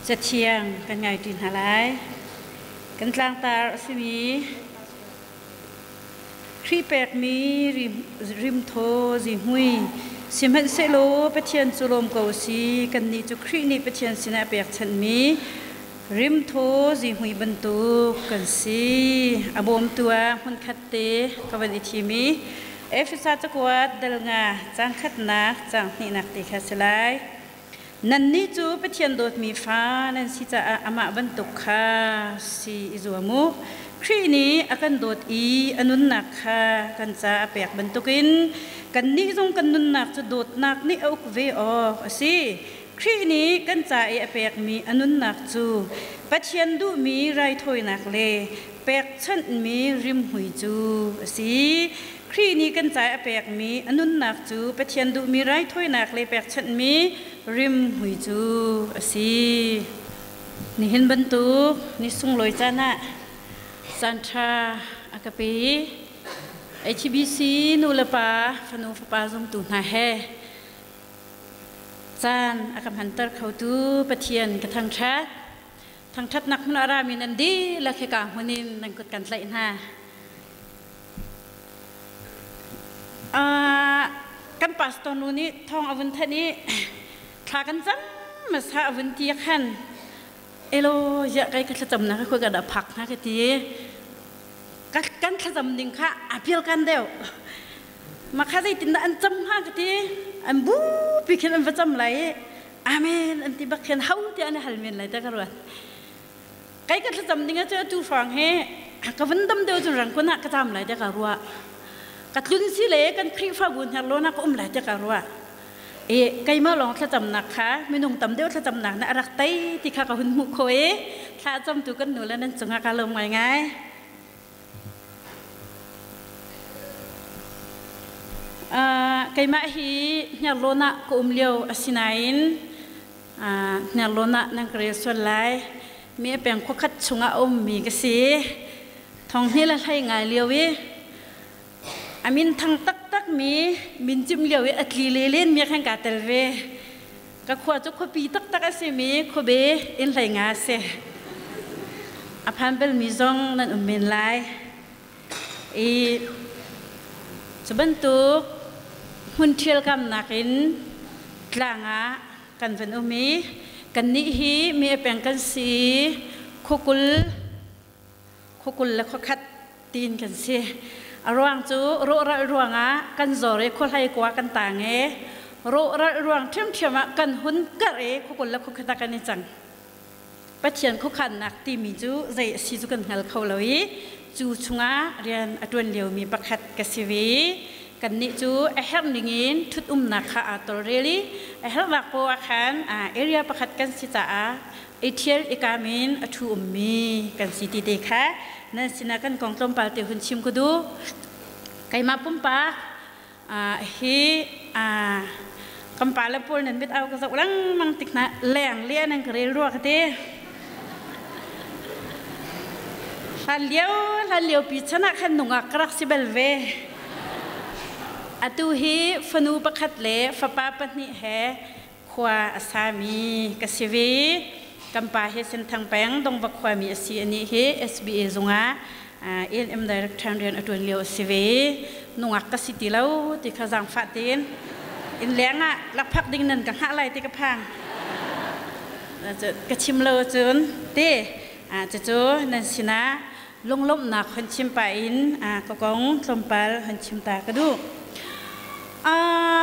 Cathiang kan ngaiṭi hna lai. Kan tlangtar a simi Khrih pekmi rimthaw zihmui sihmanhsehlaw Pathian cu lawm ko si kannih cu Khrih nih Pathian sinah a pekchanhmi rimthaw zihmui bantuk kan si. A bawmtu ah hmunkhat te ka van i thim i Efesa cakuat dal nga caang khatnak caang hnihnak te kha si lai. Nannih cu Pathian dawtmi fa nan si caah amah bantuk kha si i zuam u. Khrih nih a kan dawt i a nunnak kha kan ca a pek bantukin kannih zong kan nunnak cu dawtnak nih a uk ve awk a si. Khrih nih kan ca i a pekmi a nunnak cu Pathian duhmi raithawinak le pekchanhmi rimhmui cu a si. Khrih nih kan ca a pekmi a nunnak cu Pathian duhmi raithawinak le pekchanhmi rimhmui cu a si. Nihin bantuk ni sunglawi caan ah caanṭha a ka pe i HBC nu le pa fanu fapa zumtu hna he caan a ka hmanter khotu Pathian ka thangṭhat. Thangṭhatnak hmun a rami nan dihlak hika hmun in nan kut kan tlaih hna. Kan pastor nu nih thawng a vun thanh i thla kan cam hmasa a vun ti khan elo ziah kai ka thlacamnak hi khoi ka dah phak hna ka ti kan thlacam ding kha a pial kan deuh ma kha zeitin dah an cam hnga ka ti an bupi khin an va cam lai i amen an ti bak khin ho tiah an hal men lai ta ka ruat kai ka thlacam ding ah cu atu hrawng hi ka van dam deuh cun rangkun ah ka cam lai te ka ruah ka tlun si le kan Khrihfabu hnerlawn ah ka um lai te ka ruah e keimah lawng thlacamnak kha minung tam deuh thlacamnak na rak tei ti kha ka hun hmuh kho i thla camtu kan nu le nan cungah ka lawm ngaingai. Keimah hi hnerlawn ah ka um lio asinain hnerlawn ah nan ka rel sual lai. Mi a peng khuakhat chungah a ummi ka si. Thong hnih le hlei ngai lio i a min thang taktak mi min cim lio i a tli le len mi khan kaa tel ve. Ka khua cu khuapi taktak a simi khuabe inn hlei nga a si. A phan balmi zong nan um men lai. I cu bantuk hmun ṭhialkamnak in tlang ah kan van um i kannih hi mi a peng kan si i khuakul khuakul le khuakhat tiin kan si. A ruang cu rawhral ruangah kan zor i khuahlei kua kan tang i rawhral ruang ṭhiamṭhiam ah kan hun karh i khuakul le khuakhat ah kan i cang. Pathian khuakhannak timi cu zei a si cu kan hngal kho lo i cu chungah rian a ṭuan liomi pakhat ka si ve. Kannih cu a herh ningin ṭhut-umnak kha aa tawlrel i a herhnak poah ah khan area pakhat kan si caah i ṭhial i kaam in a ṭhu ummi kan si ti te kha nan sinah kan kong tlawmpal te hun chim ka duh. Keimah pumpak hi kan pale pawl nan mit au ka zoh lengmang tik hna leng le nan ka rel rua ka ti. Hlan lio hlan lio pi chan ah khan nungak ka rak si bal ve. Atu hi fanu pakhat le fapa pahnih he khua a sami ka si ve. Kan pa hi Senthang peng Dongva khuami a si. Anih hi SBA zungah A&M director rian a ṭuan lio a si ve. Nungak ka si ti lo ti kha zaangfah tein inn leng ah lakphak ding nan ka hngah lai ti ka phang. Ka chim lo cun te cucu nan sinah lunglawmhnak hun chim pah in ka kong tlawmpal hun chim ta ka duh.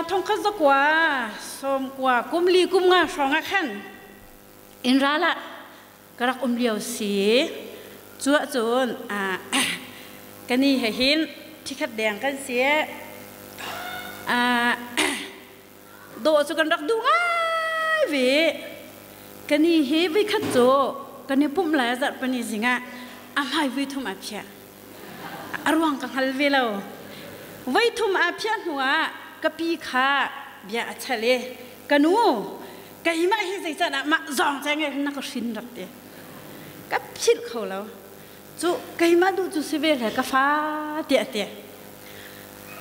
Thongkhat zakua sawmkua kum li kum nga hrawng ah khan inn ral ah ka rak um lio si. Cu ahcun kani he hin thikhat deng kan si. Dawh cu kan rak duh ngai ve. Kani hi voikhat cu kan i pumh lai zarhpini zing ah a hmai voi thum a phiah. A ruang ka hngal ve lo. Voi thum aa phiah hnu ah ka pi kha bia a chal i ka nu keimah hi zeican ah mah zawng ceng in na ka hrin rak ti. Ka philh kho lo. Cu keimah duh cu si ve hle ka fa tiah ti.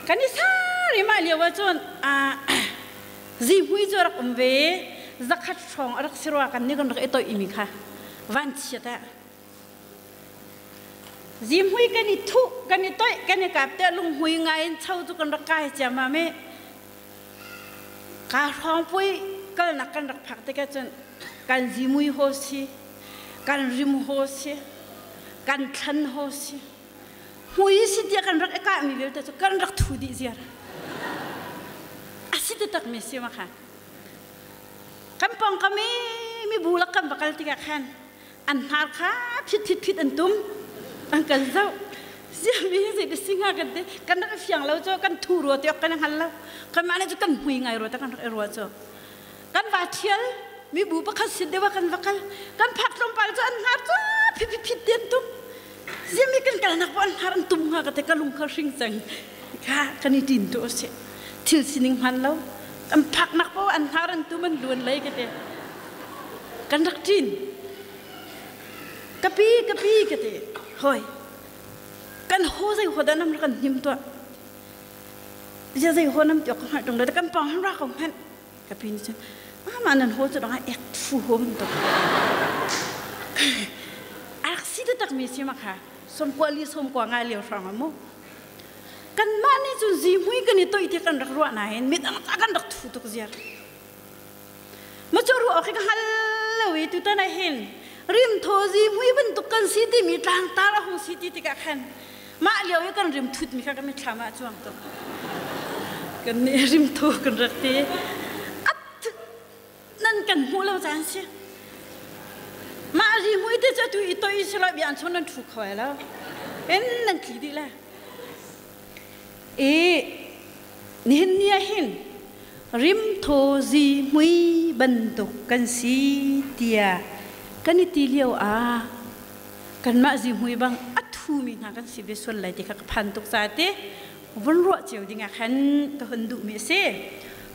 Kan i sar i mah lio ah cun zihmui cu rak um ve. Zakhat hrawng a rak si rua kan nih kan rak i toih mi kha vanchiat ah zimhui kan i thuh kan i toih kan i kap te lunghmui ngai in cho cu kan rak kai ciammam i ka hrawng pui kalnak kan rak phak tikah cun kan zimui ho si kan rim ho si kan thlan ho si hmui si tiah kan rak i kahmi vialte cu kan rak thu dih ziar. A si taktak mi si ma kha. Kan pawngkam i mibu lak kan va kal tikah khan an hnar kha phit phit phit an tum an kan zoh. Siami hi zei si hnga kan ti kan rak i fiang lo cu kan thu rua ti awk kan i hngal lo. Kanmah nih cu kan hmui ngai rua ta kan rak i rua cu. Kan va thial mibu pakhat sin deuh ah kan va kal. Kan phak tlawmpal cu an hnar cu phit phit phit ti an tum. Siami kan kalnak poh an hnar an tum hnga ka ti ka lung kha hring cang. Kha kan i tin tu a si. Thil sining hman lo. An phaknak poh an hnar an tum an luan lei ka ti. Kan rak ṭin. Ka pi ka pi ka ti. Hoi. Kan ho zei ho dah nam rak kan hnim tuah. Zia zei ho nam ti ok hngalh ṭung lo kan pawng han ra ko hmanh. Ka pi nih cun mama nan ho cu dang ah ek fu ho bantuk. Ak si taktak mi si ma kha. Somkua li somkua ngai lio hrawng ah mu. Kanmah nih cun zihmui kan i toih ti kan rak ruah nain midang ta kan rak thu tuk ziar. Ma cu ruah awk hi ka hngal lo i tutan ah hin rimthaw zihmui bantuk kan si timi tlangtar a hung si ti tikah khan mah lio i kan rim thutmi kha ka mitthlam ah a cuang tuk. Kan nih rimthaw kan rak ti. Nan kan hmuh lo caan si. Mah rimui te cu atu i toi si lo bia an chon nan thu kho ai lo. In nan tli dih le. I nihin ni ah hin rimthaw zihmui bantuk kan si tiah kan i ti lio ah kanmah zihmui bang a thumi hna kan si ve sual lai ti kha ka phan tuk ca te vun ruah cio ding ah khan ka hun duhmi a si.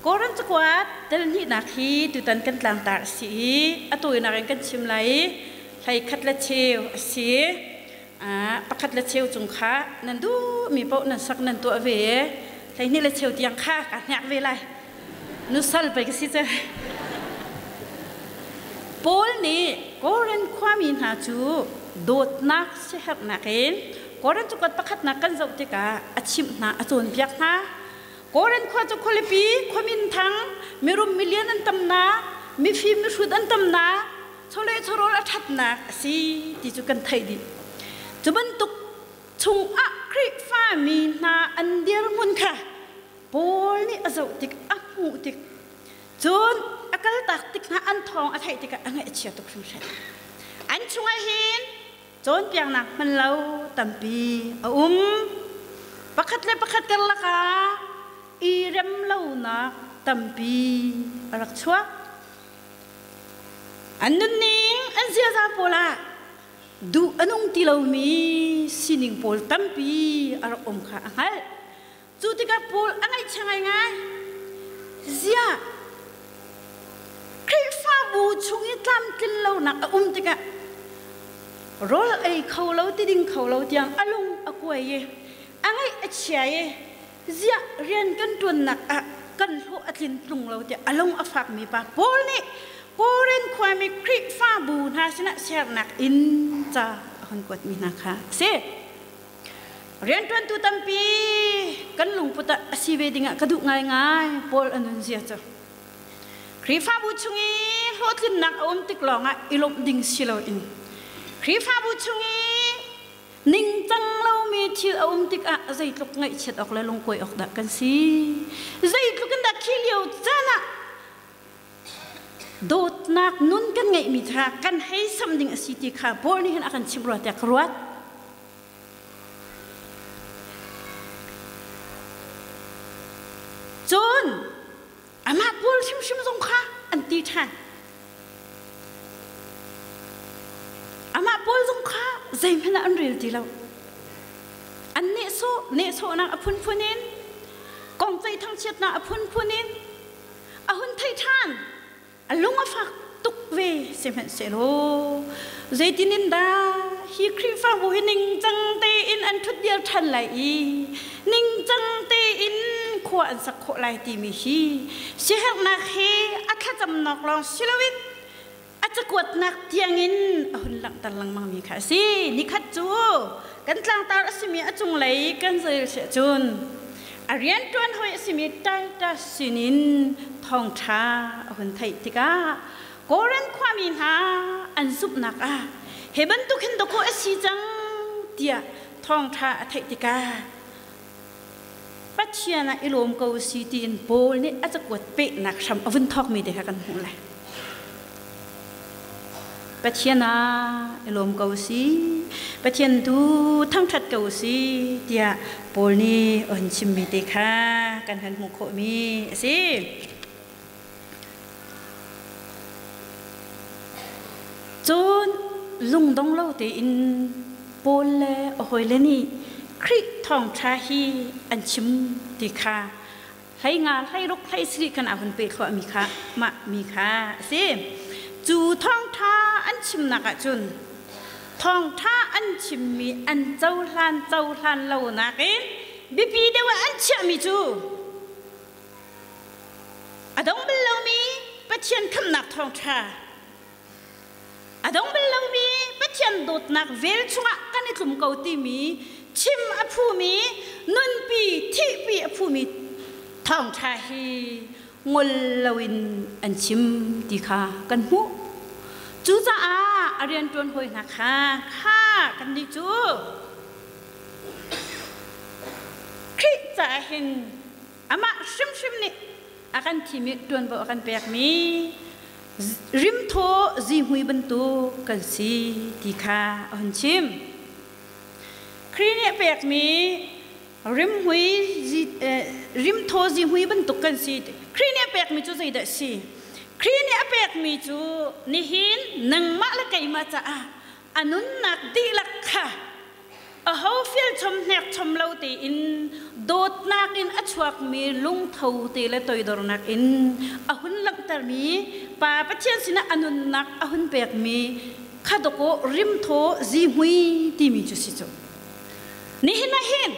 Koran cakuat tel hnihnak hi tutan kan tlangtar a si i a tawinak in kan chim lai i hlei khat le cheu a si. Pakhat le cheu cung kha nan duhmi paoh nan sak nan tuah ve i 12 le cheu tiang kha ka hnek ve lai. Nusal pei ka si cu. Paul nih Korin khuami hna cu dawtnak siaherhnak in Korin cakuat pakhatnak kan zoh tikah a chimh hna, a cawnpiak hna. Korin khua cu khualipi, khua minthang, mirum milian an tamnak, mifim mihrut an tamnak, chawleh chawhrawl a ṭhatnak a si ti cu kan theih dih. Cu bantuk chungah Khrihfami hna an dirhmun kha Paul nih a zoh tik, a hmuh tik, cun a kaltak tik hna an thawng a theih tikah a ngaih a chia tuk hringhran. An chungah hin cawnpiaknak hman lo tampi a um. Pakhat le pakhat karlak ah i rem lonak tampi a rak chuak. An nunning, an ziaza pawl ah duh a nung ti lomi sining pawl tampi a rak um kha a hngalh. Cu tikah Paul a ngaihchia ngaingai. Ziah Khrihfabu chung i tlamtlin lonak a um tikah rawl ei kho lo ti ding kho lo tiang a lung a kuai i a ngaih a chia i ziah rian kan ṭuannak ah kan hlawh a tlin tlung lo tiah a lung a fakmi pa Paul nih Korin khuami Khrihfabu hna sinah sernak in ca a hun kuatmi hna kha a si. Rianṭuantu tampi kan lungput ah a si ve dingah ka duh ngaingai Paul a nunzia cu. Khrihfabu chung i hlawhtlinnak a um tik lawngah i lawmh ding si loin Khrihfabu chung i ningcang lomi thil a um tikah zeitluk ngaihchiat awk le lungkuai awk dah kan si. Zeitluk in dah khi lio caan ah dawtnak nun kan ngeihmi kha kan hei sam ding a si ti kha Paul nih hin a kan chimh rua tiah ka ruat. Cun amah Paul hrimhrim zong kha an ti ṭhan. Amah Paul zong kha zeihmanh ah an rel ti lo. An nehsawh, nehsawhnak a phunphun in, kongceih thangchiatnak a phunphun in a hun theih ṭhan. A lung a fak tuk ve sihmanhsehlaw zeitin in dah hi Khrihfabu hi ningcang tein an ṭhutdir ṭhan lai i ningcang tein khua an sak khawh. khawh lai timi hi siaherhnak hi a thlacamnak lawng si loin a cakuatnak tiangin a hun langhter lengmangmi kha a si. Nikhat cu kan tlangtar a simi a cunglei kan rel siah cun a rianṭuan hawi a simi Titus sinin thawngṭha a hun theih tikah Korin khuami hna an zumhnak ah hi bantuk hin dawkaw a si cang tiah thawngṭha a theih tikah Pathian ah i lawm ko si tiin Paul nih a cakuat pehnak hram a vun thawkmi te kha kan hmuh lai. Pathian ah i lawm ko si, Pathian tu thangṭhat ko si tiah Paul nih a hun chimmi te kha kan han hmuh khawhmi a si. Cun lungdong lo tein Paul le a hawile nih Khrih thawngṭha hi an chim ti kha hlei nga hlei ruk hlei sarih khan a hun peh thluahmi kha mah mi kha a si. Cu thawngṭha an chimnak ah cun thawngṭha an chimmi an cohlan cohlan lo nakin biapi deuh ah an chiahmi cu A dong bal lomi Pathian khamhnak thawngṭha a dong bal lomi Pathian dawtnak vel chungah kan i tlum ko timi chim a phumi nunpi thihpi a phumi thawngṭha hi ngol loin an chim ti kha kan hmuh. Cucaah a rianṭuan hawi hna kha kha kannih cu Khrih caah hin amah hrimhrim nih a kan thim i ṭuanvo a kan pekmi rimthaw zihmui bantuk kan si ti kha a hun chim. Khrih nih a pekmi rimhmui rimthaw zihmui bantuk kan si. Khrih nih a pekmi cu zeidah a si? Khrih nih a pekmi cu nihin nangmah le keimah caah a nunnak dihlak kha aho fialchom hnekchom lo tein dawtnak in a chuakmi lungtho te le toidornak in a hun langhtermi Pa Pathian sinah a nunnak a hun pekmi kha dawkaw rimthaw zihmui timi cu si cu. Nihin ah hin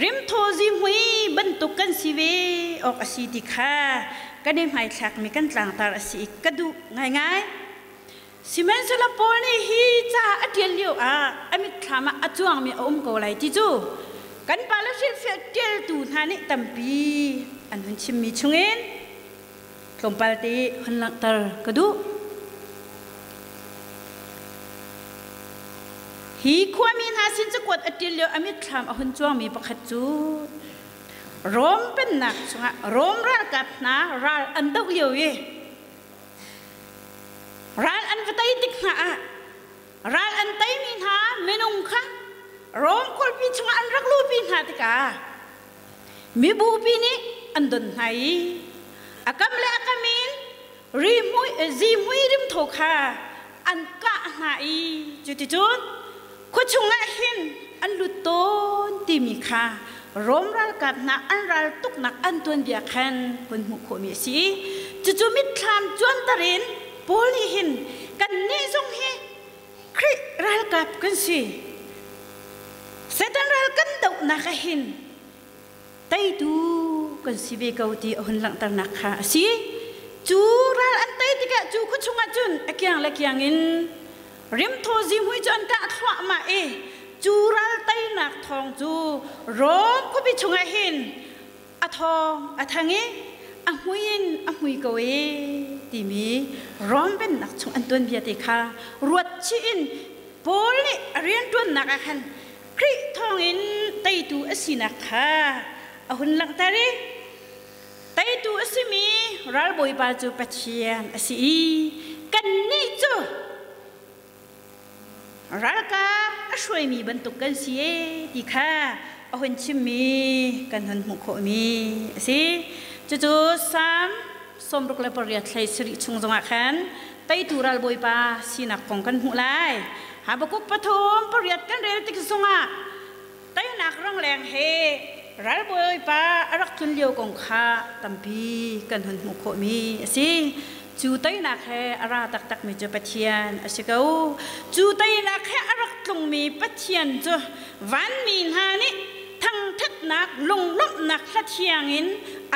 rimthaw zihmui bantuk kan si ve awk a si ti kha kan i hmaithlakmi kan tlangtar a si i ka duh ngaingai. Sihmanhsehlaw Paul nih hi ca a ṭial lioah a mitthlam ah a cuangmi a um ko lai ti cu kan pale hrilhfiah ṭialtu hna nih tampi an hun chimmi chungin tlawmpal te hun langhter ka duh. Hi khuami hna sin cakuat a ṭial lio a mitthlam a hun cuangmi pakhat cu Rom pennak chungah Rom ralkap hna ral an doh lio i Ral an va tei tik hna ah ral an teimi hna minung kha Rom khualpi chungah an rak luhpi hna tikah mibupi nih an don hna i a kam le a kam in zihmui rimthaw kha an kah hna i cuticun khua chungah hin an lut tawn timi kha Rom ralkap hna an ral tuknak an tuanbia khan hun hmuh khawhmi a si. Cucu mitthlam cuanter in Paul nih hin kannih zong hi Khrih ralkap kan si. Satan ral kan dohnak ah hin teitu kan si ve ko ti a hun langhternak kha a si. Cu ral an tei tikah cu khua chungah cun a kiang le kiang in rimthaw zihmui cu an kah thluahmah i cu ral teinak thawng cu Rom khuapi chungah hin a thawng a thang i a hmui in a hmui ko e timi Rom pennak chung an tuanbia te kha ruat chih in Paul nih a rianṭuannak ah khan Khrih thawngin teitu a sinak kha a hun langhter i teitu a simi ralbawipa cu Pathian a si i kannih cu ralkap a hruaimi bantuk kan si e ti kha a hun chimmi kan hun hmuh khawhmi a si. Cucu Salm 68 hlei sarih chung zongah khan teitu ralbawipa sinak kong kan hmuh lai. Habakuk 3:8 kan rel tik zongah teinak rangleng he ralbawipa a rak tlun lio kong kha tampi kan hun hmuh khawhmi a si. Cu teinak he a ra taktakmi cu Pathian a si ko. Cu teinak he a rak tlungmi Pathian cu vanmi hna nih thangṭhatnak lunglawmhnak hla thiang in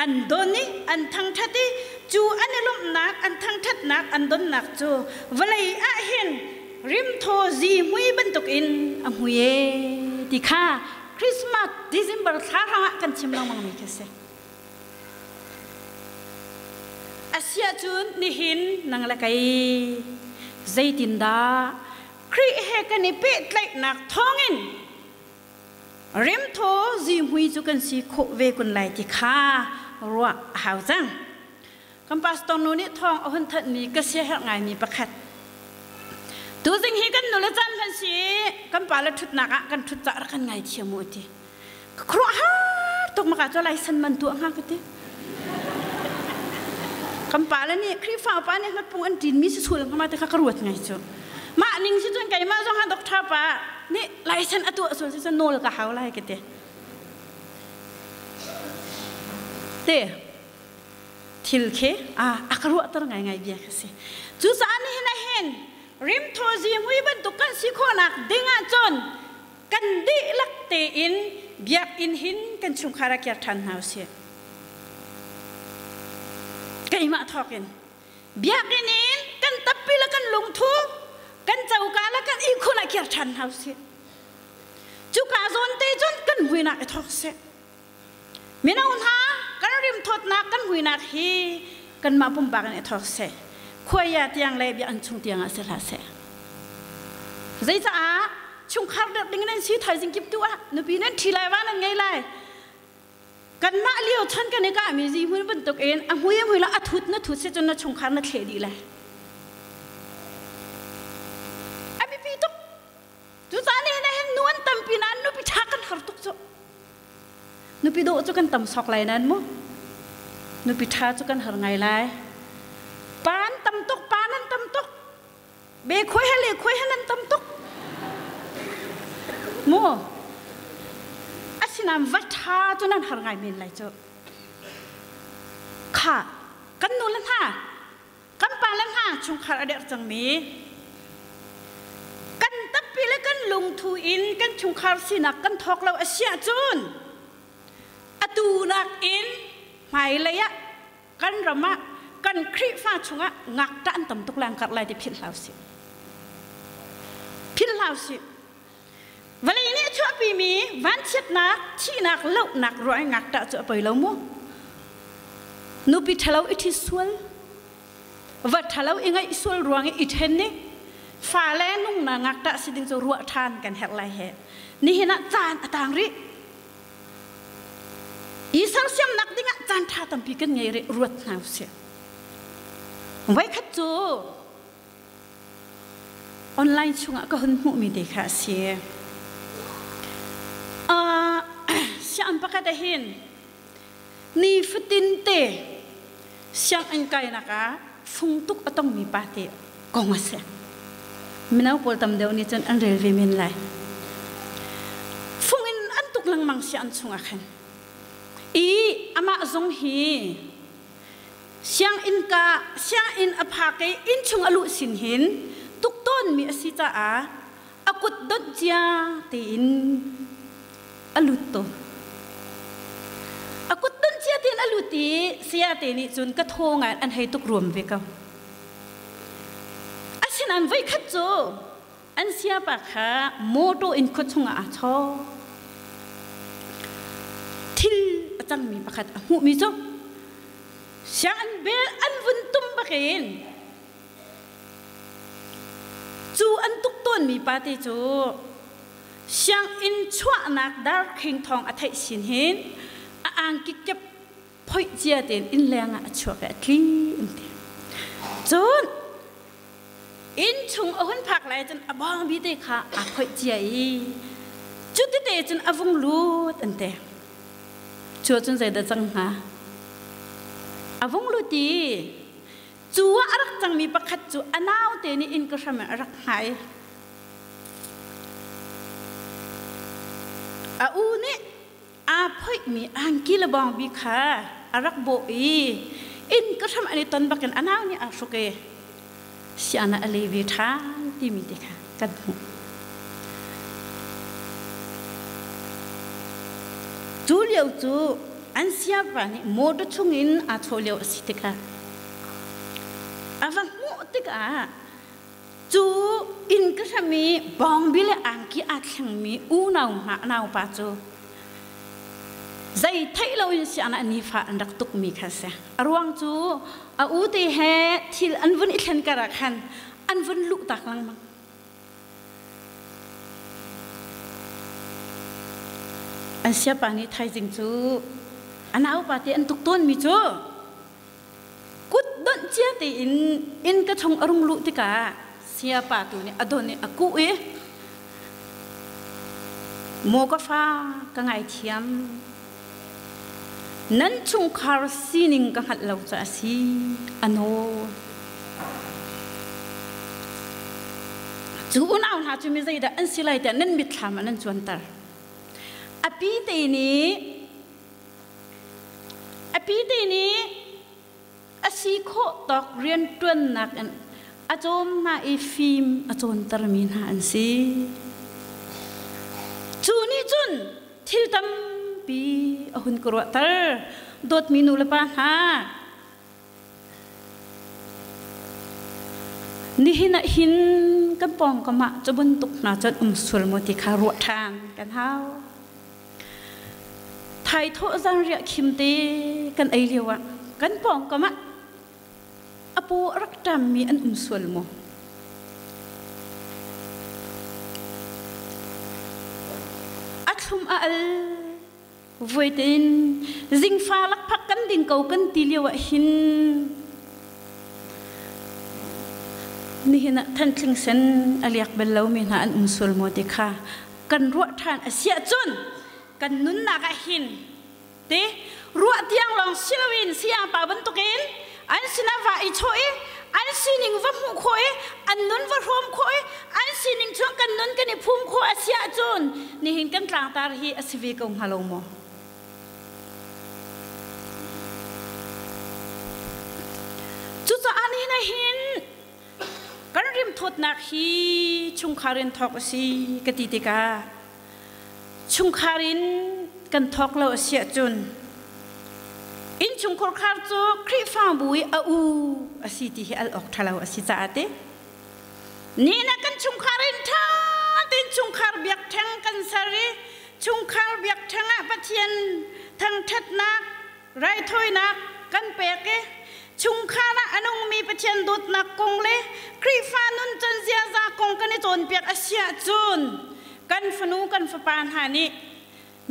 an don i an thangṭhat i cu an i lawmhnak an thangṭhatnak an donnak cu vawlei ah hin rimthaw zihmui bantukin a hmui e ti kha Christmas December thla hrangah kan chim lengmang mi khi si. Asiahcun nihin nang le kei zeitindah Khrih he kan i pehtlaihnak thawngin rimthaw zihmui cu kan si khawh ve kun lai ti kha ruah a hau cang. Kan pastor nu nih thawng a hun thanhmi ka siaherh ngaimi pakhat. Tuzing hi kan nule caan hman si kan pa le ṭhutnak ah kan ṭhut cah rak kan ngaithiam u ti. Ka khuaruahhar tuk maka cu lai san man tuah hnga ka ti. Kan pa le nih Khrihfa upa nih hmatpung an ṭin mi si sul hnga ma ti kha ka ruat ngai cu. Mah ning si cun keimah zong ha doctor pa nih laisan a tuah sual si cun nawl ka hau lai ka ti. Te thil khi a ka ruahter ngaingai bia ka si. Cucaah nihin ah hin rimthaw zihmui bantuk kan si khawhnak ding ahcun kan dihlak tein biakinn hin kan chungkhar ah kir ṭhan hna usih. Keimah thawk in biakinn in kan tappi le kan lungthu kan coka le kan ihkhun ah kir ṭhan hna usih. Cuka zawn te cun kan muinak i thawk seh. Mino hna kan rimthawtnak kan muinak hi kanmah pumpak in i thawk seh. Khuaia tiang le biakinn chung tiang ah si hlah seh. Zeicaah chungkhar deuh ding nan si thaizing kip tu ah nupi nan ṭhi lai va nan ngei lai. Kanmah lio chan kan i kahmi zihmui bantuk in a hmui a hmui la a thut na thut si cun na chungkhar na thleh dih lai. A biapi tuk. Cucaah nihin ah hin nu an tampi nain nupi ṭha kan har tuk cu. Nupi dawh cu kan tam sawk lai nain mu. Nupi ṭha cu kan har ngai lai. Pa an tam tuk, pa nan tam tuk. Be khuai he le khuai he nan tam tuk. Mu. Asinain va ṭha cu nan har ngai men lai cu. Kha, kan nu le hna, kan pa le hna chungkhar a derh cangmi kan tappi le kan lungthu in kan chungkhar sinak kan thawk lo a si ahcun atu nakin hmailei ah kan ram ah kan Khrihfa chungah ngakṭah an tam tuk lang karh lai ti philh hlah usih. Philh hlah usih. Vawlei nih a chuahpimi vanchiatnak, thihnak, lohnak ruah i ngakṭah cu a poi lo mu. Nupi ṭhalo i ṭhi sual, va ṭhalo i ngaih sual ruang i i ṭhen i fale nungna ngakṭah si ding cu ruah ṭhan kan herh lai he. Nihin ah caan a tang rih. I sersiamnak dingah caan ṭha tampi kan ngei rih ruat hna usih. Voikhat cu Online chungah ka hun hmuhmi te kha a si. Uh, sianginn pakhat ah hin nifatin te sianginn kainak ah fung tuk a tongmi pa te kong a si. Mino pawl tam deuh nih cun an rel ve men lai. Fung in an tuk lengmang sianginn chungah khan. I amah zong hi Sianginn ka sianginn a phak i innchung a luh sin hin tuk tawnmi a si caah a kut donh cia tein a lut tawn. A kut donh cia tein a lut i sayate nih cun ka thaw ngai an hei tuk ruam ve ko. Asinain voikhat cu an siapa kha mawṭaw in khua chungah aa chawk. Thil a cangmi pakhat a hmuhmi cu sianginn bel an vun tum bakin cu an tuk tawnmi pate cu sianginn chuahnak darkhing thawng a theih sin hin a angki kep phoih cia tein inn leng ah a chuak i a tli an ti. Cun inn chung a hun phak lai cun a bawngbi te kha aa phoih cia i cu tete cun a vung lut an ti. Cu cun zeidah cang hnga? A vung lut i cu ah a rak cangmi pakhat cu a naute nih inn ka hram in a rak hngah i a u nih aa phoihmi angki le bawngbi kha a rak bawh i inn ka hram an i ton bakin a nau nih aa hruk i sian ah a le ve ṭhan timi te kha kan hmuh. Cu lio cu an siapa nih motor chungin aa chawh lio a si tikah a va hmuh tikah cu inn ka hram i bawngbi le angki aa thlengmi unau hna naupa cu zei theih loin sianginn ah nifa an rak tukmi kha a si. A ruang cu a u te he thil an vun i thlen kar ah khan an vun luh tak lengmang. An siapa nih thaizing cu a naupa te an tuk tawnmi cu kut donh cia tein inn ka chung a rung luh tikah siapa tu nih a don i a kuh i maw ka fa ka ngaithiam nan chungkhar sining ka hngalh lo caah a si a nawl cu unau hna cu mi zeidah an si lai tiah nan mitthlam ah nan cuanter a pi te nih A pi te nih a si khawh tawk rianṭuannak in a cawm hna i fim a cawntermi hna an si. Cu nih cun thil tampi a hun ka ruahter. Dawtmi nu le pa hna, Nihin ah hin kan pawngkam ah cu bantuk hna cun um sual maw ti kha ruah ṭhan kan hau. Thaithawh zanriah khim te kan ei lio ah kan pawngkam ah a paw a rak ṭammi an um sual maw? A thlum a al Voitin zingfa lakphak kan ding ko kan ti lio ah hin nihin ah thantling sen a liak bal lomi hna an um sual maw ti kha kan ruah ṭhan a si ahcun kan nunnak ah hin te ruah tiang lawng si loin sayapa bantukin an sinah va i chawh i an sining va hmuh khawh i an nun va hrawm khawh i an sining chung kan nun kan i phum khawh a si ahcun nihin kan tlangtar hi a si ve ko hnga lo maw? Cucaah nihin ah hin kan rimthawtnak hi chungkhar in thawk a si ka ti tikah chungkhar in kan thawk lo a si ahcun innchungkhar khar cu Khrihfabu i a u a si ti hi al awk ṭhalo a si caah te ni na kan chungkhar in ṭha tein chungkhar biakṭheng kan ser i chungkhar biakṭheng ah Pathian thangṭhatnak raithawinak kan pek i chungkhar ah a nungmi Pathian dawtnak kong le Khrihfa nuncan ziaza kong kan i cawnpiak a si ahcun kan fanu kan fapa hna nih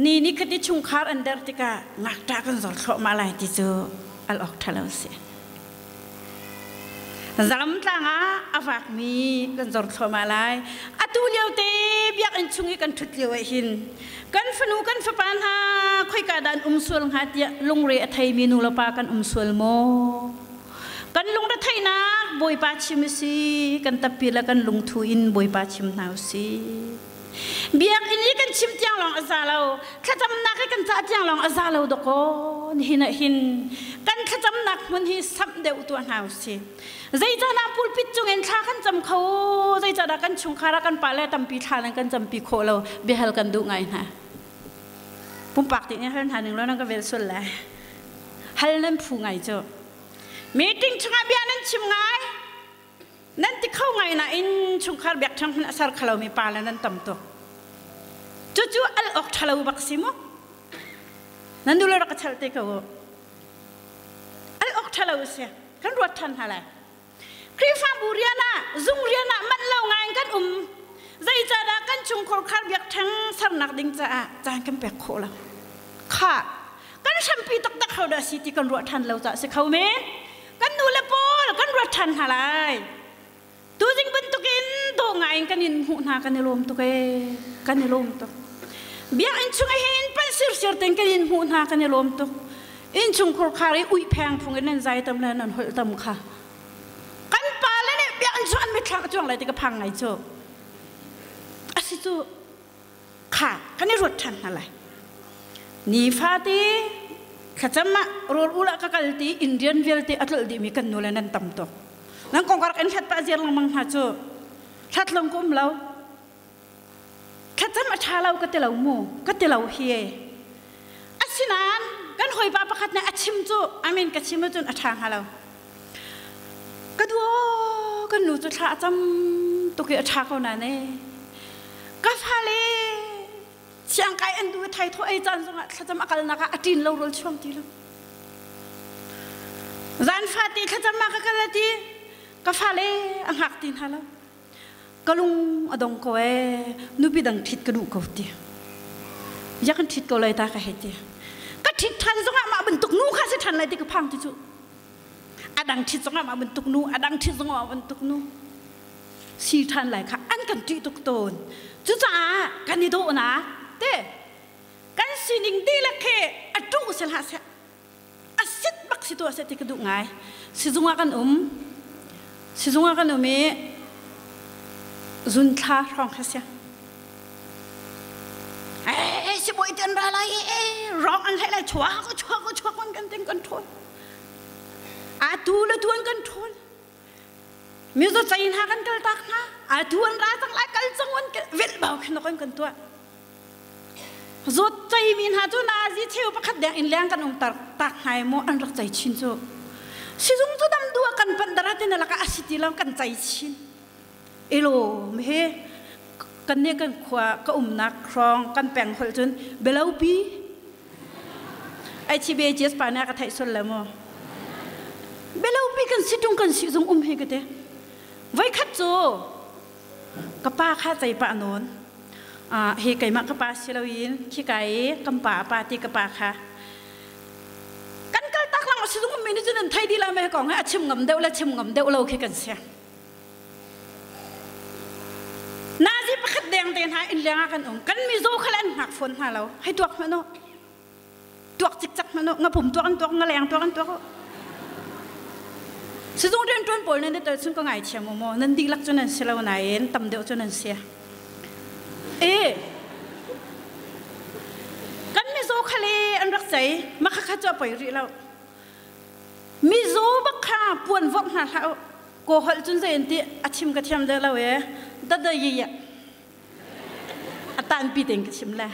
ni ni khati chungkhar an der tikah ngakṭah kan zor thluahmah lai ti cu al awk ṭha lo si. Zalamtlang ah a vakmi kan zor thluahmah lai. Atu lio te biakinn chung i kan ṭhut lio ah hin kan fanu kan fapa hna khoika dah an um sual hnga tiah lungre a theimi nu le pa kan um sual maw? Kan lungre theihnak Bawipa chim a si, kan tappi le kan lungthu in Bawipa chim hna u si. Biakinn i kan chim tiang lawng a za lo. Thlacamnak i kan cah tiang lawng a za lo dawkaw. Nihin ah hin kan thlacamnak hmun hi samh deuh tuah hna usih. Zeicahdah pulpit cungin thla kan cam kho? Zeicahdah kan chungkhar ah kan pale tampi thla nan kan campi khawh lo? Biahal kan duh ngai hna. Pumpak ti nih hal hna ning law nan ka vel sual lai. Hal nan phu ngai cu. Meeting chungah bia nan chim ngai. Nan ti kho ngai nain chungkhar biakṭheng hmanh a ser kho lomi pa le nan tam tuk. Cucu al awk ṭhalo bak si mu. Nan nu le rak ka chalh te ko u. Al awk ṭhalo a si. Kan ruat ṭhan hna lai. Khrihfabu rian ah, zung rian ah manh lo ngai in kan um. Zeicahdah kan chungkhar khar biakṭheng sernak ding caah caan kan pek khawh lo. Khah, kan hrampi taktak ho dah si ti kan ruah ṭhan lo caah si kho men. Kan nu le pawl kan ruat ṭhan hna lai. Tuzing bantukin dawh ngai in kan in hmuh hna kan i lawm tuk ee. Kan i lawm tuk. Biakinn chung hin pan sirsir tein kan in hmuh hna kan i lawm tuk. Innchung khurkhar i uih pheng phung in nan zai tam le nan holh tam kha. Kan pa le nih biakinn chung an mitthlang a cuang lai ti ka phang ngai cu. Asi cu kha kan i ruat ṭhan hna lai. Nifate thlacam ah rawl ul ah ka kal ti Indian vialte a tlolh dihmi kan nu le nan tam tuk. Nan kong ka rak in hlat pah ziar lengmang hna cu. Hlat lawng ka um lo. Thlacam a ṭha lo ka ti lo mu, ka ti lo hi. Asinain kan hawipa pakhat nih a chim cu amin ka chim ahcun a ṭha hnga lo. Ka dua kan nu cu thla a cam tuk i a ṭha ko nain ee. Ka fale siangkai an duh i thaithawh ei caan zongah thlacam a kalnak ah a ṭin lo rawl chuang ti lo. Zan fate thlacam ah ka kal a ti ka fale a hngak ti hna lo. Ka lung a dong ko ee nupi dang ṭhit ka duh ko ti. Ya kan ṭhit ko lai ta ka hei ti. Ka ṭhit ṭhan zongah mah bantuk nu kha si ṭhan lai ti ka phang ti cu. A dang ṭhit zongah mah bantuk nu, a dang ṭhit zongah mah bantuk nu. Si ṭhan lai kha an kan ṭih tuk tawn. Cucaah kan i dawhnak te kan sining dihlak he a ṭuh si hlah seh a sit bak si tuah seh ti ka duh ngai. Sizung ah kan um. Sizung ah kan um i zunthla hrawng kha si. Eh, sibawi te an ra lai eh, rong an hlei lai chuak chuak chuak an kan ting kan ṭhawl. A tu le tu an kan ṭhawl. Mizo cei hna kan kal tak hna. A tu an ra cang lai kal cang an velh bau khin kan kan tuah. Zawt cei mi hna cu nazi cheu pakhat deng in leng kan um tar tak hnai mu an rak cei chin cu. Sizung cu dam dua kan pan dara tin laka asi ti lo kan cei chin. Elo mi he kan ne kan khua ka umnak hrawng kan peng holh cun belopi ai chi be jes pa na ka theih sul le mu belopi kan si tung kan si zung um he ka te voi khat cu ka pa kha cei pa nawn hi keimah ka pa si loin khi kai i kan pa pa ti ka pa kha kan kal tak lang si zung um mi ni cun an thei di la me kong he a chim ngam deuh le chim ngam deuh lo khi kan si Nazi pakhat deng te hna inn leng ah kan um. Kan mizaw kha le an hngak fawn hna lo. Hei tuak hmanh u. Tuak cikcak hmanh u. Ngapum tuak an tuak, ngaleng tuak an tuak u. Sizung rianṭuan pawl nan i tel chung ka ngaithiam u maw? Nan dihlak cu nan si lo nain tam deuh cu nan si. E kan mizaw kha le an rak cei. Mah kha kha cu a poi rih lo. Mizaw bak kha puan vorh hna hlah u. Kaw holh cun zei an ti a chim ka thiam deuh lo e. Dada yi a tanpi tein ka chim le.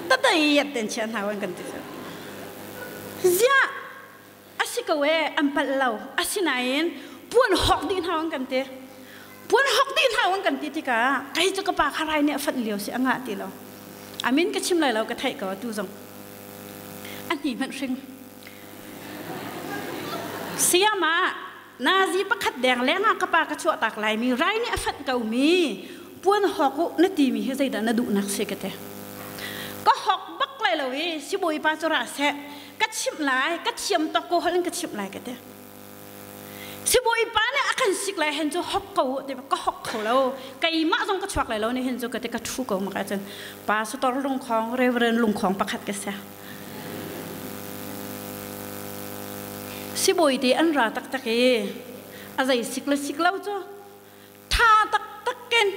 Dada yi ten chia hna wan kan ti cu. Ziah a si ko e an palh lo. Asinain puan hawk dih hna wan kan ti. Puan hawk dih hna wan kan ti tikah kei cu ka pa kha rai nih a fanh lio si a ngah ti lo. Amin ka chim lai lo ka theih ko atu zong. A hni hmanh hring. Siam ah nazi pakhat deng lengah ka pa ka chuahtak laimi rai nih a fanh komi puan hawk u na timi hi zeidah na duhnak si ka ti. Ka hawk bak lai lo i sibawipa cu ra seh ka chimh lai ka thiam tok ko holh in ka chimh lai ka ti. Sibawipa nih a kan sik lai hen cu hawk ko u ti ka hawk kho lo keimah zong ka chuak lai lo ni hen cu ka ti ka ṭhu ko maka cun pastor lungkhong reverend lungkhong pakhat ka si. Sibawi te an ra taktak i a zei sik le sik lo cu ṭha taktak in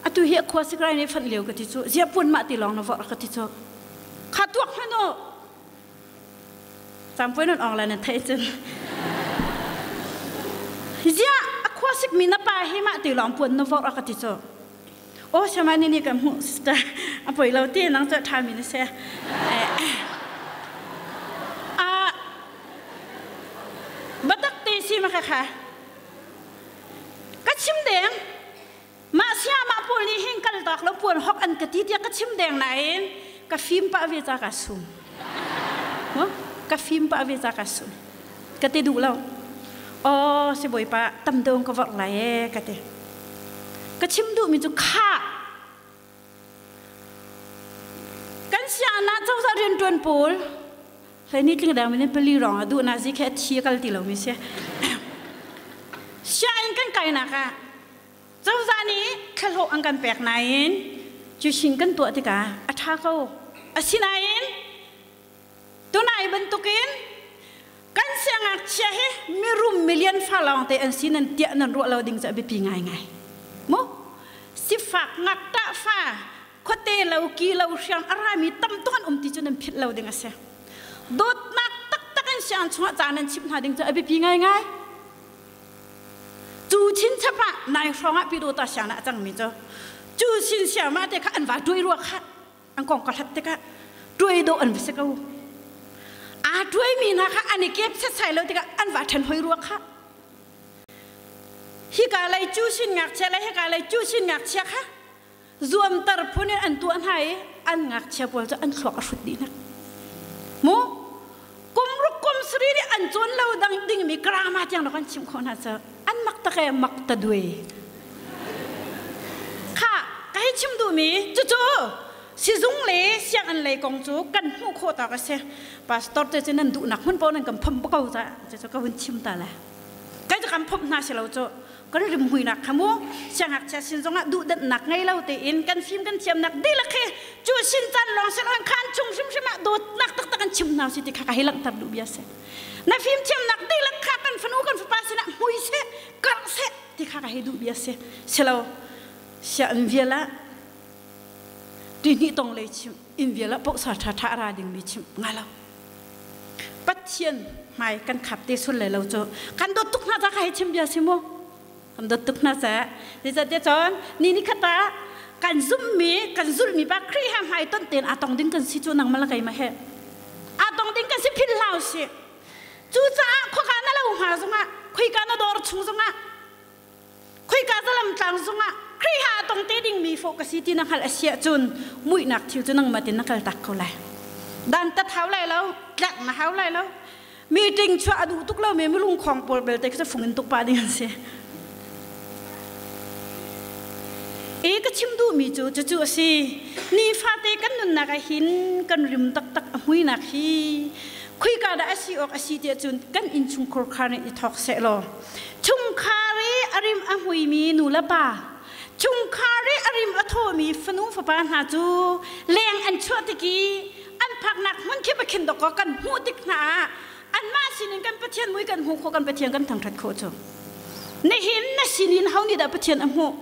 atu hi a khua sikrai nih fanh lio ka ti cu ziah puan mah ti lawng na vorh ka ti cu kha tuak hmanh u Campuai nan ong le nan theih cun ziah a khua sikmi na pa hi mah ti lawng puan na vorh a ka ti cu Aw siama ni ni kan hmuh sister a poi lo ti nang cu ṭha mi na si. Ah batak te si ma kha kha ka chim deng mah sia mah pawl nih hin kal tak lo puan hok an ka ti tiah ka chim deng nain ka fim pah ve ca ka sum ka fim pah ve ca ka sum ka ti duh lo aw si bawipa tam dong ka vorh lai e ka ti ka chim duhmi cu khah kan sianginn cozah rianṭuan pawl hlei ni tling dang min pali rong a duh na zi khe thi kal ti lo mi si sianginn kan kainak ah cozah nih thlahlawh an kan pek nain cu kan tuah tikah a ṭha ko asinain Tunai bantukin kan siangngakchia hi mirum milian fa lawngte an si nan tiah nan ruah lo ding cu a biapi ngaingai. Mu sifak ngakṭah fa khuate lo ki lo hriang a rami tam tuk an um ti cu nan philh lo ding a si. Dawtnak taktak in siang chungah ca nan chimh hna ding cu a biapi ngaingai. Cu chinchap ah nai hrawng ah Pyidawta siang ah a cangmi cu cu sin siang mah te kha an va tuai rua kha an kong ka hlat tikah Tuai dawh an va si ko. Aa tuaimi hna kha an i kep setsai lo tikah an va ṭhen hoi rua kha. Hika lei cu sin ngakchia le hika lei cu sin ngakchia kha zuamter phun in an tuah hna i an ngakchia pawl cu an thluak a hrut dih hna. Mu kum ruk kum sari nih an cawn lo dang dingmi grammar tiang kan chimh khawh hna cu an mak tak e mak ta duai. Kha ka hei chim duhmi cucu sizung le sianginn lei kong cu kan hmuh khawh tak a si. Pastor te cu nan duhnak hmun paoh nan kan phomh ko ca cucu ka hun chim ta le. Kai cu kan phomh hna si lo cu kan rimhmuinak kha mu siangngakchia sin zongah duhdanhnak ngei lo tein kan fim kan thiamnak dihlak hi cu sin caan lawng si loin khaan chung hrimhrim ah dawtnak taktak an chim hna si ti kha ka hei langhter duh bia si. Na fim thiamnak dihlak kha kan fanu kan fapa sinah hmui seh karh seh ti kha ka hei duh bia si. Silo sia in vial ah tihni tong lei chim in vial ah pohsa ṭha ṭha a ra dingmi chim nga lo. Pathian hmai kan khap te sul le lo cu kan dawt tuk hna ca ka hei chim bia si mu kan dawt tuk hna ca zeicahtiah cun ni ni khat ah kan zumhmi kan zulhmi pa Khrih he hmai ton tein aa tong ding kan si cu nangmah le keimah he aa tong ding kan si philh hlah usih cucaah khuaka na lo hnga zongah khuika na dawr chung zongah Khoika zalam tlang zongah Khrih ha a tong te dingmi fawh ka si ti na hngalh a si ahcun muihnak thil cu nangmah tin na kal tak ko lai. Dan tat hau lai lo, tlak na hau lai lo. Meeting chuah a duh tuk lomi milung khong pawl belte khi cu fung in tuk pah ding an si. E ka chim duhmi cu cucu a si. Nifate kan nunnak ah hin kan rim taktak a hmuinak hi khuika dah a si awk a si tiah cun kan innchungkhur khar nih i thawk seh law Chungkhar i a rim a hmuimi nu le pa, chungkhar i a rim a thawmi fanu fapa hna cu leng an chuah tik i an phaknak hmun kip a khin dawk kan hmuh tik hna ah anmah sinin kan Pathian mui kan hmuh khawh kan Pathian kan thangṭhat khawh cu. Nihin na sinin ho nih dah Pathian a hmuh?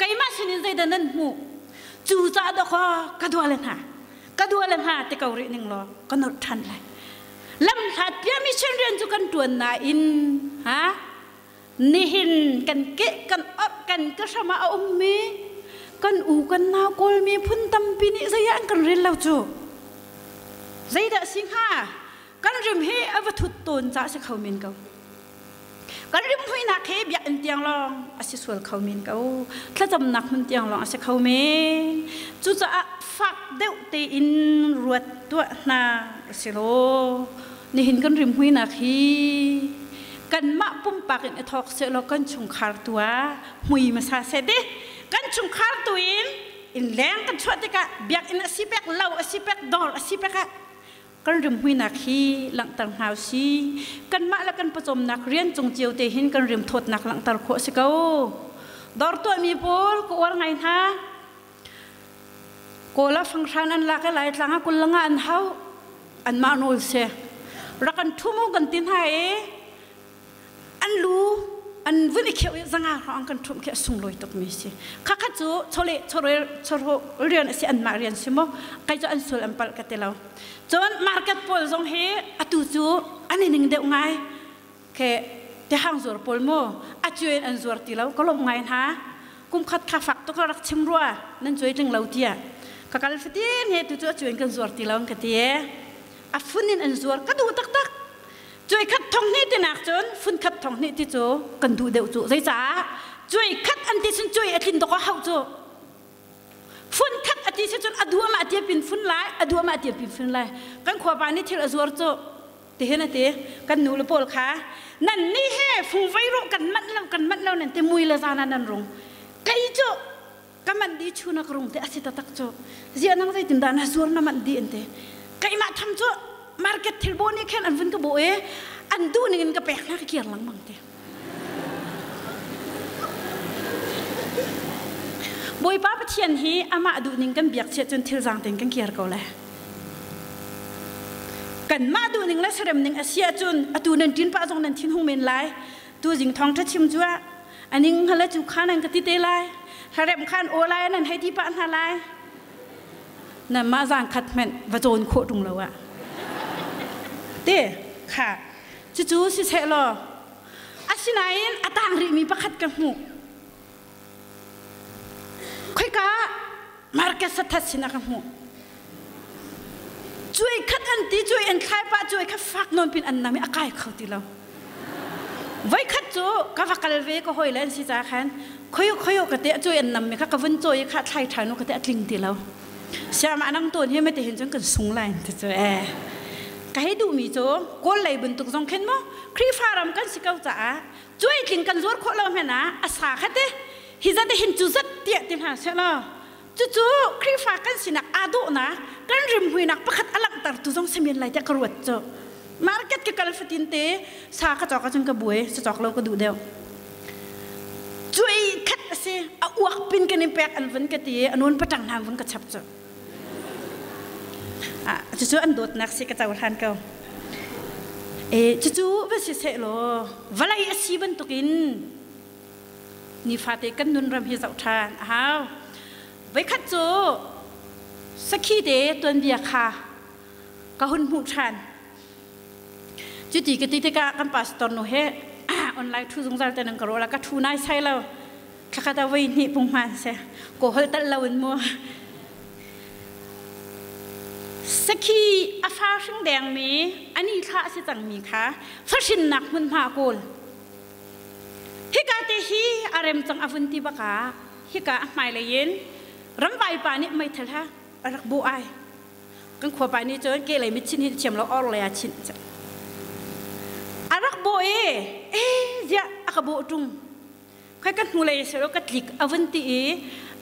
Keimah sinin zeidah nan hmuh? Cu caah dawkaw ka dua le hna, ka dua le hna ti ko rih ning law ka nolh ṭhan lai. Lamhlat bia mission rian cu kan ṭuan nain ha nihin kan ke kan orh kan ka hram ah a ummi kan u kan nau Kawl miphun tampi nih zei ah an kan rel lo cu zeidah si hnga kan rim hi a va thut tawn ca si kho men ko kan rimhmuinak hi biakinn tiang lawng a si sual kho men ko thlacamnak hmun tiang lawng a si kho men cucaah fak deuh tein ruat tuah hna si law nihin kan rimhmuinak hi kanmah pumpak in i thawk sehlaw kan chungkhar tu ah hmui hmasa seh ti kan chungkhar tu in inn leng kan chuah tikah biakinn a si pek lo a si pek dawr a si pek ah kan rimhmuinak hi langhter hna si kanmah le kan pawcawmnak rian cung cio te hin kan rimthawtnak langhter khawh si ko dawr tuahmi pawl ka uar ngai hna Kawl ah fanghran an lak i Laitlang ah kullanga an hau anmah nawl si rak kan ṭhum u kan ti hna i an lu an vun i kheuh i zanga hrawng kan ṭhumh khi a sunglawi tukmi si khakhat cu chawleh chawrel chawhrawh rian a si anmah rian si maw kai cu an sual an palh ka ti lo cun market pawl zong hi atu cu an i ning deuh ngai ke tehang zuar pawl maw a cuai an zuar ti lo ka lawmh ngai hna kum khat kha fak tuk rak chim rua nan cuai tling lo tiah ka kal fatin he tu cu a cuai kan zuar ti lo ka ti a fun in an zuar ka duh taktak Cuai khat thong hnih tinak cun fun khat thong hnih ti cu kan duh deuh cu zeicah cuai khat an ti cun cuai a tlin dok a hauh cu fun khat a ti si cun a duam ah tiapin fun lai a duam ah tiapin fun lai kan khuapa nih thil a zuar cu tihin a ti kan nu le pawl kha nan ni he fung vei rawh kan manh lo kan manh lo nan ti mui le zana nan rung kei cu ka manh di chu na ka rung te a si taktak cu zia nang zeitin dah na zuar na manh di an ti keimah tham cu market thil bo nih khan an vun ka bo e an duh ning in ka pek hna ka kir lengmang te Bawipa Pathian hi amah duh ning kan biak chiah cun thil zaang tein kan kir ko le kanmah duh ning le serem ning a si ahcun atu nan ṭin pah zong nan thin hung men lai tu zing thong ṭha chim cu ah aning hala cu kha nan ka ti te lai hlarem khan aw lai nan hei ti pah hna lai na mah zang khat hmenh va cawn khawh ṭung lo ah te kha cucu siseh law asinain a tang rihmi pakhat ka hmuh khoika market sathat sinah ka hmuh. Cuai khat an ti cuai an thlai pah cuai kha fak nawn pin an nam i a kai kho ti lo. Voi khat cu ka va kal ve ka hawi le an si ca khan khoyo khoyo ka te cuai an nam mi kha ka vun cawi kha thlai ṭhan u ka te a tling ti lo. Siam anang tawn hi mate hin cun kan sung lai ti cu e. Ka hei duh mi cu kawl lei bantuk zong khin mu Khrihfa ram kan si ko caah cuai tling kan zuar khawh lo hmanh ah a sa kha te hi zat hin cu zat tiah ti hna seh law cucu Khrihfa kan sinak aa dawhnak kan rimhmuinak pakhat a langhtertu zong si men lai tiah ka ruat cu. Market ka kal fatin te sa ka cawk ahcun ka buai, sa cawk lo ka duh deuh. Cuai khat a si, a uak pin kan in pek an vun ka ti i a nun patang hna vun ka chap cu. Ah, cucu an dawtnak si ka cohlan ko. E, cucu va si seh law, vawlei a si bantukin Nifate kan nunram hi zoh ṭhan a hau. Voikhat cu sakhi te tuanbia kha ka hun hmuh ṭhan. Cuti ka ti tikah kan pastor nu he online ṭhu zungzal te nan ka ruah la ka ṭhu nai sai lo. Thlakhat ah voi hnih pung hman se. Ko hol tal lo in mu. Sakhi a fa hring dengmi ani thla a si cangmi kha fahrinnak hmunhma kawl. Hika te hi a rem cang a vun ti bak ah hika a hmailei in ramvai pa nih meithal ha a rak bawh ai. Kan khua pa nih cun kehlei mit chin hi thiam lo or lei ah chinh. A rak bawh i e ziah a ka bawh ṭung. Khoi ka hnulei selo ka tlik a vun ti i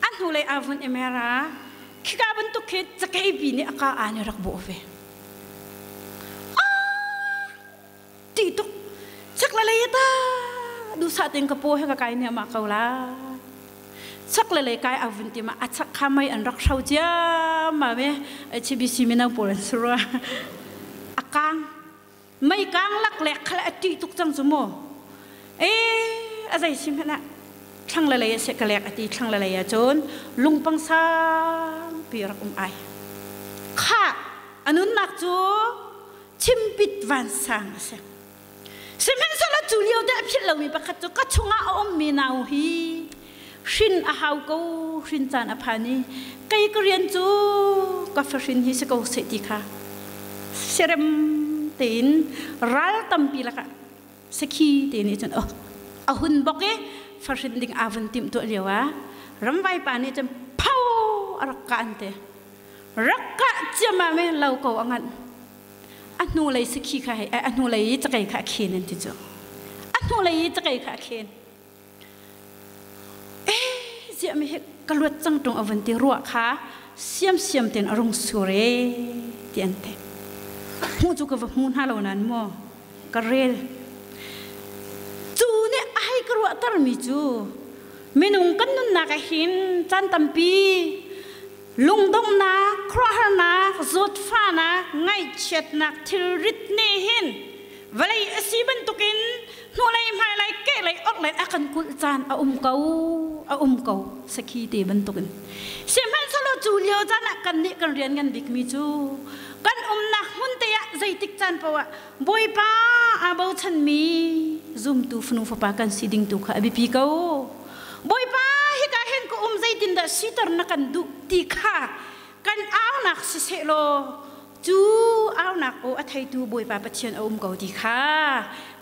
a hnulei a vun i mera khika bantuk khi cakei pi nih a ka aa nih rak bawh ve. Ṭih tuk chak le lei ta duhsah tein ka paw he ka kai niahmah ko la chak le lei kai a vun ti ma a chak kha mei an rak hro ciammam i HBC mino pawl an si rua a kang mei kang lak lek kha a ṭih tuk cang cu mu e a zei si hmanh ah thlang le lei a seh ka lek a ti thlang le lei ah cun lungpang sangpi rak um ai kha a nunnak cu chimpit vansang a si. Sihmanhsehlaw cu lio te a philh lomi pakhat cu ka chungah a ummi nau hi hrin a hau ko hrin caan a phan i kei ka rian cu ka fahrin hi si ko seh ti kha siarem tein ral tampi lakah sakhi te nih cun a hun bok i fahrin ding aa vun timh tuah lio ah ramvai pa nih cun pho a rak kaan te rak kah ciammam i lo ko a nganh a hnulei sakhi kha hei a hnulei i cakei kha a khen an ti cu a hnulei i cakei kha a khen eh ziah mi hi ka luat cang ṭung a vun ti ruah kha siam siam ten a rung sur e ti an ti hmuh cu ka va hmu hna lo nan maw ka rel cu nih a hei ka ruahter mi cu minung kan nunnak ah hin caan tampi Lungdonghnak, khuaruahharnak, zawtfahnak, ngaihchiatnak thilrit nih hin vawlei a si bantukin hnulei hmailei kehlei orhlei a kan kulh caan a um ko, a um ko sakhi te bantukin. Sihmanhsehlaw cu lio caan ah kannih kan rian ngan bikmi cu kan umnak hmun te ah zeitik caan paoh ah Bawipa aa bochanmi zumtu fanu fapa kan si ding tu kha a biapi ko. Bawipa hika hin ka um zeitindah siter na kan duh ti kha kan aunak siseh law cu aunak aw a theitu Bawipa Pathian a um ko ti kha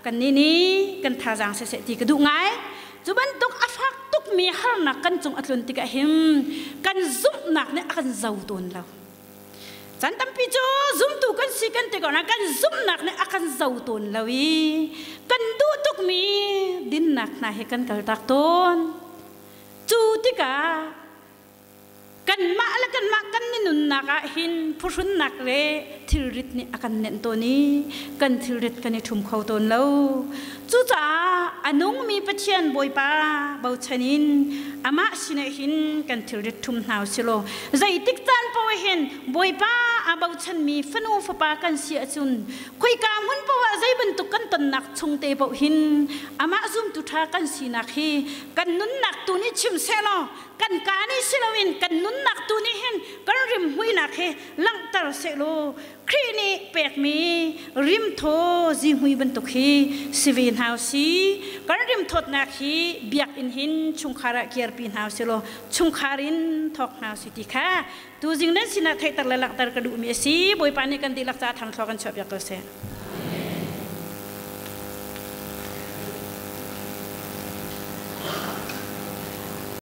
kannih nih kan thazaang siseh ti ka duh ngai. Cu bantuk a fak tukmi harnak kan cung a tlun tikah hin kan zumhnak nih a kan zo tawn lo. Caan tampi cu zumtu kan si kan ti ko na kan zumhnak nih a kan zo tawn lo i kan duh tukmi dinnak hna he kan kaltak tawn. Cu tikah kanmah le kanmah kan nunnak ah hin phuhrunnak le thilrit nih a kan nenh tawn i kan thilrit kan i ṭhum kho tawn lo. Cucaah a nungmi Pathian Bawipa bochan in amah sinah hin kan thilrit ṭhum hna u si law zeitik caan paoh hin Bawipa aa bochanmi fanu fapa kan si ahcun khoika hmun paoh ah zei bantuk kan tonnak chung te paoh hin amah zumtu ṭha kan sinak hi kan nunnak tu nih chim sehlaw kan kaa nih si loin kan nunnak tu nih hin kan rimhmuinak hi langhter sehlaw. Khrih nih pekmi rimthaw zihmui bantuk hi si ve hna si. Kan rimthawtnak hi biakinn hin chungkhar ah kirpi hna si law chungkhar in thawk hna si ti kha tuzing nan sinah theihter le langhter ka duhmi a si. Bawipa nih kan dihlak caah thangthlua kan chuahpiak ko seh.